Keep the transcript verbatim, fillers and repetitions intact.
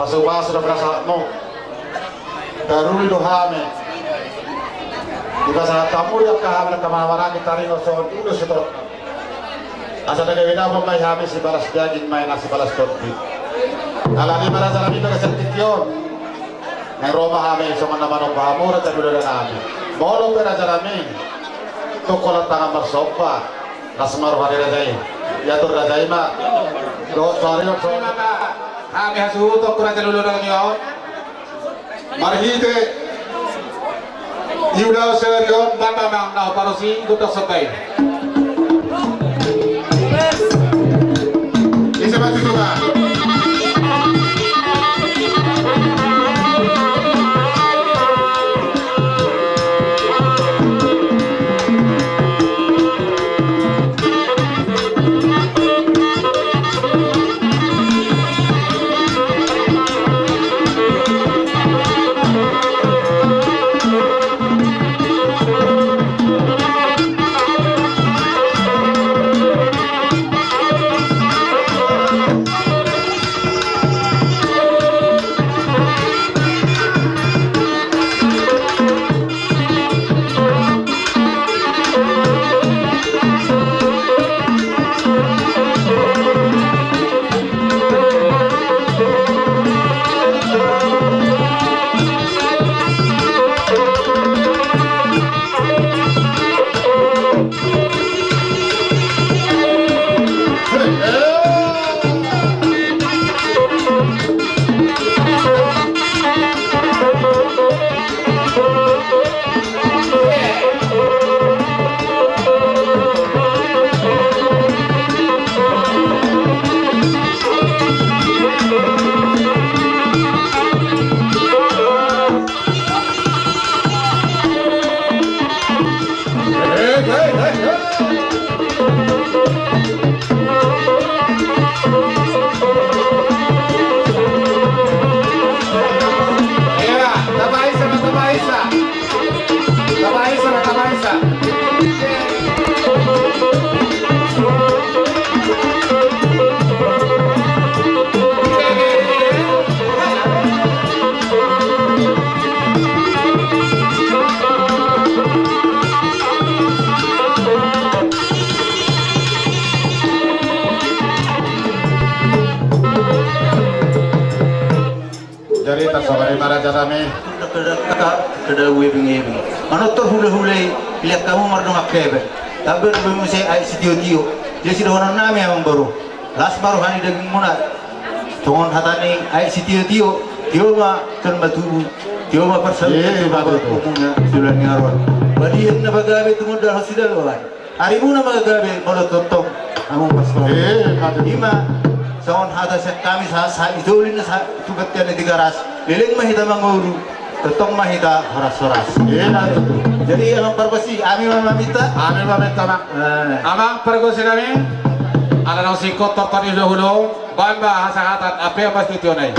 Supasu do pinasahatmu. Taruli do hami. Dipasahat hamu di angka hami angka manang maranggi taringot songon ulos i. Asa dagawi dapot ma i hami sibalas daging ma i na sibalas tondi. Alani i ma raja nami, bagasan tingki on naeng ro ma hami songon na manomba hamu raja ni hulahula nami. Molo pe raja nami tung holan tangan marsomba, las ma roha ni raja i. Diatur raja i ma. Dohot sari on songon hami hasuhuton tu raja ni hulahula nami on. Marhite iula seri on, bapa mang na parusi gunda sobai. Ise mati tu ba. Jadi tarsongon i ma raja nami. Kada, kada, kada uebeng-ebeng. Manortor hulahula i, liat hamu mardongan hepeng. Taber be muse aek sitio-tio. Jadi sidohonon nami amang boru. Las ma roha ni dagingmuna. Songon hata ni aek sitio-tio. Tio ma jolma tubu. Tio ma parsaoran. Iya, iya, tu bapak betul. Umuna siula ni aron. Badia na pagabe tumundalhon sidalahan. Arimuna ma gabe molo tongtong hamu pas. Eh, betul. Ima songon hata sian hami sa, sa, i jolma na sa, tu batian ni Tigaras. Leleng ma hita mangolu, tongtong ma hita horas-horas. Eh, betul. Jadi amang pargonsi, hami ma maminta. Hami ma maminta, Mang. Eh. Amang pargonsi nami, ala naung singkop tortor ni hulahula, baen ma hasahatan, ape ma sitio nai.